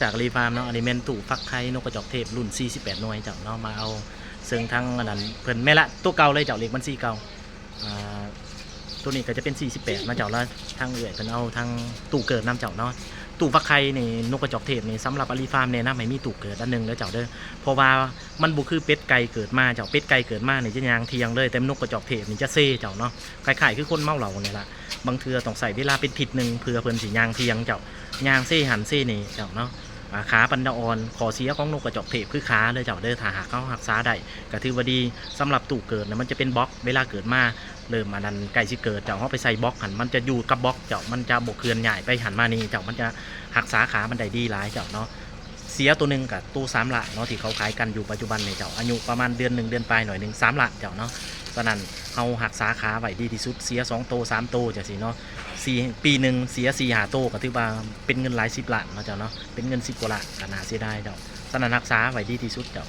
ຈາກອາລີຟາມເນາະ ອັນນີ້ແມ່ນຕູ້ຟັກໄຂ່ນົກກະຈອກເທບລຸ້ນສີ່ສິບແປດໜ່ວຍເຈົ້າເນາະ ມາເອົາເຊິ່ງທັງອັນນັ້ນເພິ່ນ ແມ່ນລະ ໂຕເກົ່າເລີຍເຈົ້າ ເລກບັນຊີເກົ່າ. ອ່າ ໂຕນີ້ກໍຈະເປັນສີ່ສິບແປດເນາະເຈົ້າ ລະທາງເອື້ອຍເພິ່ນເອົາທັງຕູ້ເກີດນຳເຈົ້າເນາະ. ຕູ້ຟັກໄຂ່ນີ້ ນົກກະຈອກເທບນີ້ ສຳລັບອາລີຟາມແນະນຳໃຫ້ມີຕູ້ເກີດອັນໜຶ່ງເດີເຈົ້າເດີ ເພາະວ່າມັນບໍ່ຄືເປັດໄກ່ເກີດມາເຈົ້າ ເປັດໄກ່ເກີດມານີ້ຈະຍ່າງທ່ຽງເລີຍ ແຕ່ນົກກະຈອກເທບນີ້ຈະເຊເຈົ້າເນາະ ຄ້າຍໆຄືຄົນເມົາເຫຼົ້ານີ້ລະ ບາງເທື່ອຕ້ອງໃຊ້ເວລາເປັນທິດໜຶ່ງເພື່ອເພິ່ນຊິຍ່າງທ່ຽງເຈົ້າ ຍ່າງເຊຫັນເຊນີ້ເຈົ້າເນາະ. ອ່າ ຂາມັນຈະອ່ອນ ຂໍ້ເສຍຂອງນົກກະຈອກເທບຄືຂາເດີເຈົ້າເດີ ຖ້າຫາກເຮົາຮັກສາໄດ້ກໍຖືວ່າດີ. ສຳລັບຕູ້ເກີດນະ ມັນຈະເປັນບລັອກ ເວລາເກີດມາ ເລີ່ມອັນນັ້ນໃກ້ຊິເກີດເຈົ້າ ເຮົາໄປໃສ່ບລັອກຫັ້ນ ມັນຈະຢູ່ກັບບລັອກເຈົ້າ ມັນຈະບໍ່ເຄື່ອນຍ້າຍໄປຫັ້ນມານີ້ເຈົ້າ ມັນຈະຮັກສາຂາມັນໄດ້ດີຫຼາຍເຈົ້າເນາະ. ເສຍໂຕໜຶ່ງກະໂຕສາມລ້ານເນາະ ທີ່ເຂົາຂາຍກັນຢູ່ປັດຈຸບັນນີ້ເຈົ້າ ອາຍຸປະມານເດືອນໜຶ່ງ ເດືອນປາຍໜ້ອຍໜຶ່ງ ສາມລ້ານເຈົ້າເນາະ. ສະນັ້ນເຮົາຮັກສາຂາໄວ້ດີທີ່ສຸດ ເສຍສອງໂຕສາມໂຕຈັ່ງຊີ້ເນາະ ສີ່ ປີໜຶ່ງເສຍສີ່ຫ້າໂຕ ກໍຖືວ່າເປັນເງິນຫຼາຍສິບລ້ານເນາະເຈົ້າເນາະ ເປັນເງິນສິບກວ່າລ້ານ ກໍໜ້າເສຍດາຍເຈົ້າ. ສະນັ້ນຮັກສາໄວ້ດີທີ່ສຸດເຈົ້າ.